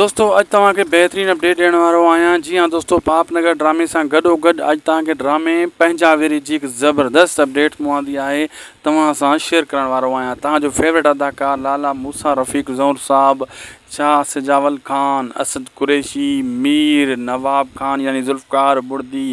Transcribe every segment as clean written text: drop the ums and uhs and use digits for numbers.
دوستو اڄ توهان کي بهترين اپڊيٽ ڏيڻ وارو آهيان جي ها دوستو پاپ نگر ڊرامي سان گڏو گڏ اڄ توهان کي ڊرامي پنهنجا ويري جي هڪ زبردست اپڊيٽ مون آندي آهي توهان سان شيئر ڪرڻ وارو آهيان توهان جو فيورٽ اداڪار لالا موسيٰ رفيق زئور صاحب شاهه سجاول خان اسد قريشي مير نواب خان يعني ذوالفقار بڙدي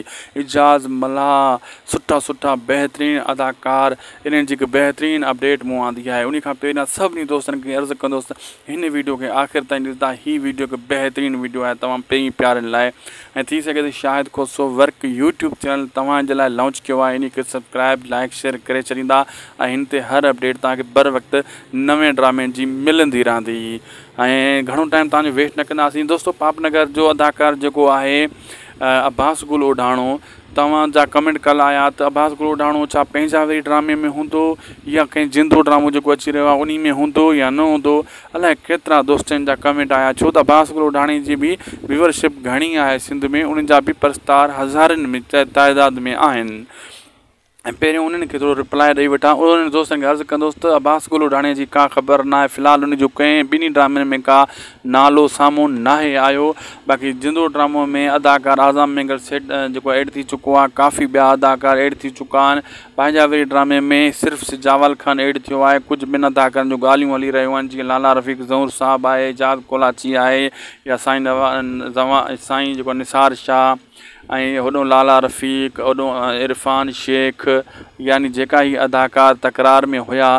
اعجاز ملاح سٺا سٺا بهترين اداڪار انهن جي هڪ بهترين اپڊيٽ مون آندي آهي انهي کان پهريان سڀني دوستن کي عرض ڪندس هن ويڊيو کي آخر تائين ڏسندا هي ويڊيو هڪ بهترين ويڊيو آهي توهان پرين پيارن لاء ۽ ٿي سگهي ته Shahid Khoso work YouTube channel توهان جي لاء لانچ ڪيو آهي انهي کي سبسڪرائب لائڪ شيئر ڪري ڇڏيندا ۽ هن تي هر اپڊيٽ توهان کي بر وقت نوين ڊرامي جي ملندي رهندي ۽ گهڻو ٽائيم توهان جو ويسٽ نه ڪنداسين دوستو پاپ نگر جو اداڪار جيڪو آهي عباس گل اوڍاڻو توهان جا ڪمينٽ ڪل آيا ته عباس گل اوڍاڻو ڇا پنهنجا ويري ڊرامي ۾ هوندو يا ڪنهن جندو ڊرامو جيڪو اچي رهيو آهي انهي ۾ هوندو يا نه هوندو الائي ڪيترا دوستن جا ڪمينٽ آيا ڇو ته عباس گل اوڍاڻي جي به ويورشپ گهڻي آهي سنڌ ۾ انهن جا به پرستار هزارن ۾ تعداد ۾ آهن ۽ پهريون انهن کي ٿورو رپلائي ڏئي وٺان انهن دوستن کي عرض ڪندس ته عباس گل اوڍاڻي جي ڪا خبر ناهي في الحال ان جو ڪنهن ٻنهي ڊرامن ۾ ڪا نالو سامهون ناهي آيو باقي جندو ڊرامو ۾ اداڪار اعظم مينگل سيٽ جيڪو ايڊ ٿي چڪو آهي ڪافي ٻيا اداڪار ايڊ ٿي چڪا آهن پنهنجا وري ڊرامي ۾ صرف سجاول خان ايڊ ٿيو آهي ڪجهه ٻين اداڪارن جون ڳالهيون هلي رهيون آهن جيئن لالا رفيق زئور صاحب آهي اعجاز ڪولاچي آهي يا سائين سائين جيڪو نثار شاهه ۽ هوڏو لالا رفيق هوڏو عرفان شيخ يعني جيڪا هي اداڪار تڪرار ۾ هيا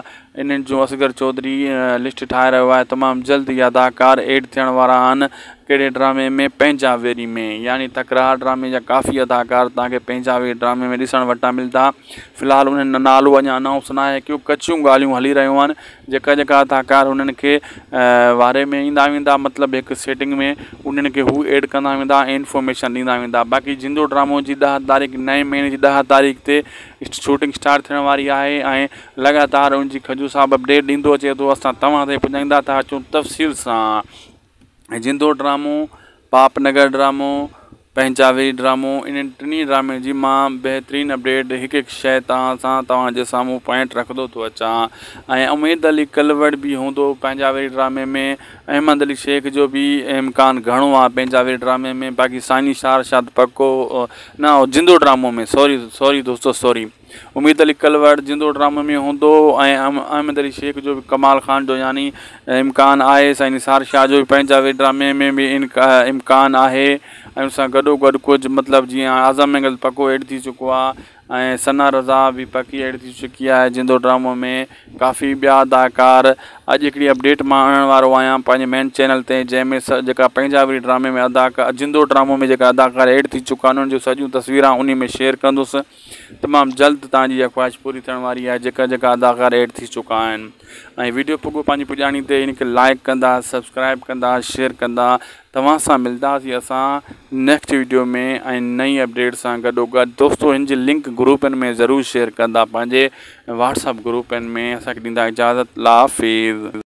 انهن جو اصغر چوڌري لسٽ ٺاهي رهيو آهي تمام جلد هي اداڪار ايڊ ٿيڻ وارا آهن ڪهڙي ڊرامي ۾ پنهنجا ويري ۾ يعني تڪرار ڊرامي جا ڪافي اداڪار توهان کي پنهنجا ويري ڊرامي ۾ ڏسڻ وٽان ملدا في الحال انهن نالو اڃا انائونس ناهي ڪيو ڪچيون ڳالهيون هلي رهيون آهن جيڪا جيڪا اداڪار انهن کي واري ۾ ايندا ويندا مطلب هڪ سيٽنگ ۾ انهن کي هو ايڊ ڪندا ويندا ۽ انفارميشن ڏيندا ويندا باقي جندو ڊرامو جي ڏهه تاريخ نئين مهيني جي ڏهه تاريخ تي شوٽنگ اسٽارٽ ٿيڻ واري آهي ۽ لڳاتار ان جي کجو صاحب اپڊيٽ ڏيندو اچي ٿو اسان توهان تائين پڄائيندا ٿا اچون تفصيل سان ۽ جندو ڊرامو، پاپ نگر ڊرامو، پنهنجا ويري ڊرامو انهن ٽنهي ڊرامي جي مان بهترين اپڊيٽ هڪ هڪ شيء توهان سان توهان جي سامهون پوائنٽ رکندو ٿو اچان ۽ اميد علي ڪلوڙ به هوندو پنهنجا ويري ڊرامي ۾ احمد علي شيخ جو به امڪان گهڻو آهي پنهنجا ويري ڊرامي ۾ باقي سائين نثار شاد پڪو نه جندو ڊرامو ۾ سوري سوري دوستو سوري اميد علي ڪلوڙ جندو ڊرامي ۾ هوندو ۽ احمد علي شيخ جو به ڪمال خان جو يعني امڪان آهي سائين نثار شاهه جو به پنهنجا وي ڊرامي ۾ به امڪان آهي ۽ ان سان گڏو گڏ ڪجهه مطلب جيئن اعظم مينگل پڪو ايڊ ٿي چڪو آهي ۽ ثنا رضا به پڪي ايڊ ٿي چڪي آهي جندو ڊرامو ۾ ڪافي ٻيا اداڪار اڄ هڪڙي اپڊيٽ مان آڻڻ وارو آهيان پنهنجي مين چينل تي جنهن ۾ جيڪا پنهنجا وري ڊرامي ۾ اداڪار جندو ڊرامو ۾ جيڪا اداڪار ايڊ ٿي چڪا آهن انهن جون سڄيون تصويران انهي ۾ شيئر ڪندس تمام جلد توهان جي اها خواهش پوري ٿيڻ واري آهي جيڪا جيڪا اداڪار ايڊ ٿي چڪا آهن ۽ ويڊيو پڳو پنهنجي پڄاڻي تي ان کي لائڪ ڪندا سبسڪرائب ڪندا شيئر ڪندا توهان سان ملداسي اسان نيڪسٽ ويڊيو ۾ ۽ نئين اپڊيٽ سان گڏو گڏ دوستو هن جي لنڪ گروپن ۾ ضرور شيئر ڪندا پنهنجي واٽس اپ گروپن ۾ اسان کي ڏيندا اجازت الله حافظ.